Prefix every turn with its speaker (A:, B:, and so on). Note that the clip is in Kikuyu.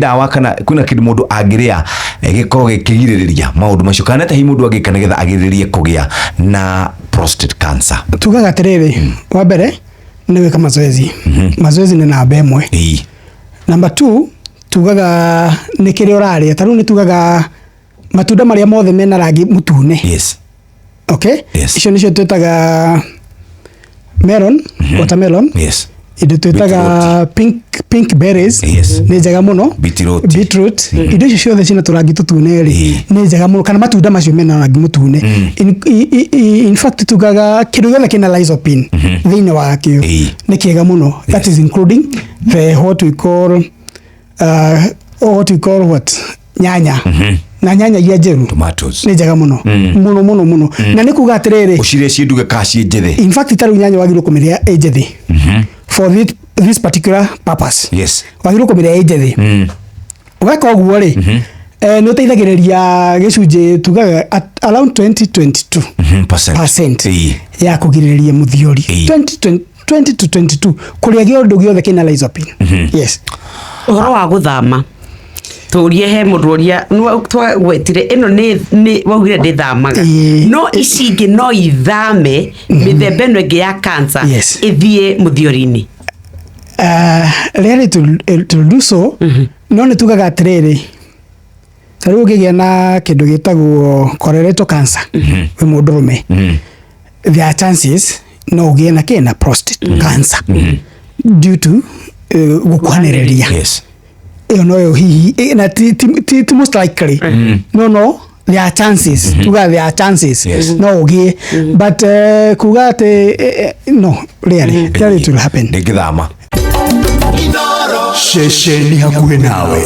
A: Ndawa kana kwĩna kĩndũ mũndũ angĩrĩa gĩkorwo gĩkĩgirĩrĩria maũndũ macio, kana nĩ hihi mũndũ angĩka nĩgetha agirĩrĩrie kũgĩa na prostate cancer?
B: Tugaga atĩrĩrĩ, wa mbere nĩ gwĩka mazoezi. Mazoezi nĩ namba 1. Number 2, tugaga nĩ kĩrĩa ũrarĩa. Ta rĩu nĩ tugaga matunda marĩa mothe mena rangi mũtune. Okay. Icio nĩcio twĩtaga melon, watermelon, indo twĩtaga pink berries, nĩ njega mũno.
A: Beetroot.
B: Beetroot, indo icio ciothe ciĩna tũrangi tũtune rĩ, nĩ njega mũno, kana matunda macio mena rangi mũtune. In fact, tugaga kĩndũ gĩothe kĩna lycopene thĩinĩ wakĩo nĩ kĩega mũno. That is including the what we call what, nyanya, na nyanya iria njĩru.
A: Tomatoes.
B: Nĩ njega mũno mũno mũno mũno, na nĩ kuga atĩrĩrĩ,
A: Ũcirĩe ciĩ nduge kana ciĩ njĩthĩ?
B: In fact, ta rĩu nyanya wagĩrĩirwo kũmĩrĩa ĩ njĩthĩ for this particular purpose. Wagĩrĩirwo kũmĩrĩa ĩ njĩthĩ. Weka ũguo rĩ, nĩ ũteithagĩrĩria gĩcunjĩ tugaga at around 2022
A: Percent.
B: percent ya kũgirĩrĩria mũthiori. 20, 20 to 22, kũrĩa kĩndũ gĩothe kĩna lycopene, yes.
C: Ũhoro wa gũthama, tũrie he mũndũ ũria twagwetire ĩno nĩ waugire ndĩthamaga. No ici ingĩ no ithame, mĩthemba ĩno ĩngĩ ya cancer ĩthiĩ mũthiori-inĩ?
B: Rarely to do so, no nĩ tugaga atĩrĩrĩ, ta rĩu ũngĩgĩa na kĩndũ gĩtagwo colorectal cancer wĩ mũndũrũme, there are chances no ũgĩe na kĩ na prostate cancer due to gũkuhanĩrĩria. Ĩyo noyo hihi na ti most likely, no there are chances, tuga there are chances no ũgĩe, but kuga atĩ no rarely, rarely it will happen.
A: Ndĩngĩthama.
D: Ceceni hakuhĩ nawe.